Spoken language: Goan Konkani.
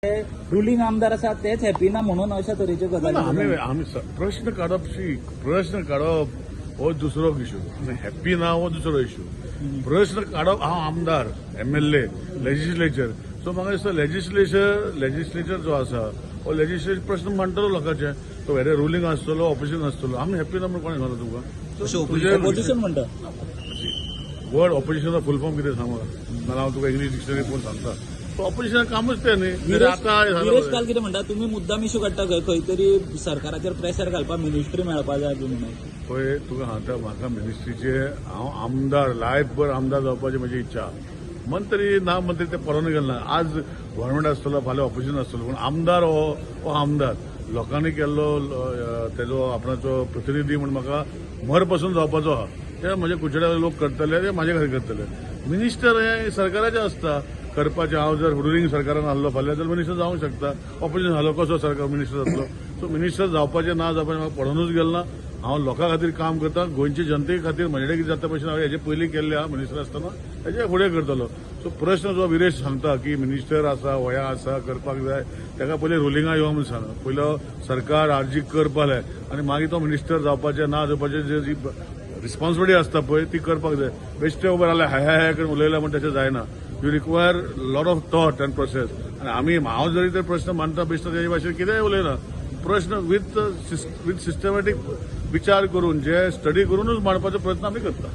रुलींग आमदार आसा तेच हॅपी ना म्हणून अशा तरेच्यो गजाली आमी जातात. आमी प्रश्न काडप शी, प्रश्न काडप हो दुसरो इशू, हॅप्पी ना हो दुसरो इशू. प्रश्न काडप, हांव आमदार, एमएलए, लेजिस्लेचर, सो म्हाका दिसता लेजिस्लेचर जो आसा हो लेजिस्लेचर प्रश्न मांडटलो लोकांचे. तो वेदर रुलींग आसतलो, ऑपोजिशन आसतलो, आमी हॅप्पी ना म्हणून कोणें सांगला तुमकां? ऑपोजिशन म्हणटा. वर्ड ऑपोजिशनाचो फुल फॉर्म कितें सांग म्हाका, हांव तुका इंग्लीश डिक्शनरी पळोवन सांगता. सो ऑपोजिशना कामूच तें न्ही. आतां विरेश काल कितें म्हणटा, तुमी मुद्दाम इशू काडटा खंय तरी सरकाराचेर प्रेशर घालपाक, मिनिस्ट्री मेळपा जाय बी म्हणून. पळय, तुका सांगता, म्हाका मिनिस्ट्रीचे, हांव आमदार, लायफभर आमदार जावपाची म्हजी इच्छा. मंत्री ना मंत्री ते पळोवन गेले ना. आज गव्हर्मेंट आसतलो, फाल्यां ऑपोजिशन आसतलो, पूण आमदार हो हो आमदार लोकांनी केल्लो तेजो आपणाचो प्रतिनिधी म्हूण म्हाका मर पसून जावपाचो आहा. ते म्हजे कुचड्या लोक करतले, ते म्हाजे खातीर करतले. मिनिस्टर हे सरकाराचें आसता करपाचें. हांव जर रुलींग सरकारान आहलो फाल्यां जाल्यार मिनिस्टर जावंक शकता. ऑपोजिशन जालो कसो सरकार मिनिस्टर जातलो? सो मिनिस्टर जावपाचें ना जावपाचें म्हाका पडोनूच गेलें ना. हांव लोकां खातीर काम करता, गोंयचे जनते खातीर. म्हजे कडेन कितें जाता भशेन हांवें हेजे पयलीं केल्लें आहा मिनिस्टर आसतना, हेजे फुडें करतलो. सो प्रश्न जो विरेश सांगता की मिनिस्टर आसा, वया आसा, करपाक जाय, ताका पयलीं रुलिंगा यो म्हणून सांग. पयलो सरकार आर्जीक करपा जाय आनी मागीर तो मिनिस्टर जावपाचें ना जावपाचें जे जी रिस्पॉन्सिबिलिटी आसता पळय ती करपाक जाय. बेश्टे उबे रावले, हाय हाय हाय करून उलयले म्हण तशें जायना. You require lot of thought and process. आनी आमी, हांव जरी ते प्रश्न मांडटा, बेश्टो तेजे भाशेन कितेंय उलयना. प्रश्न विथ सिस्टमॅटीक विचार करून, जे स्टडी करूनच मांडपाचो प्रयत्न आमी करता.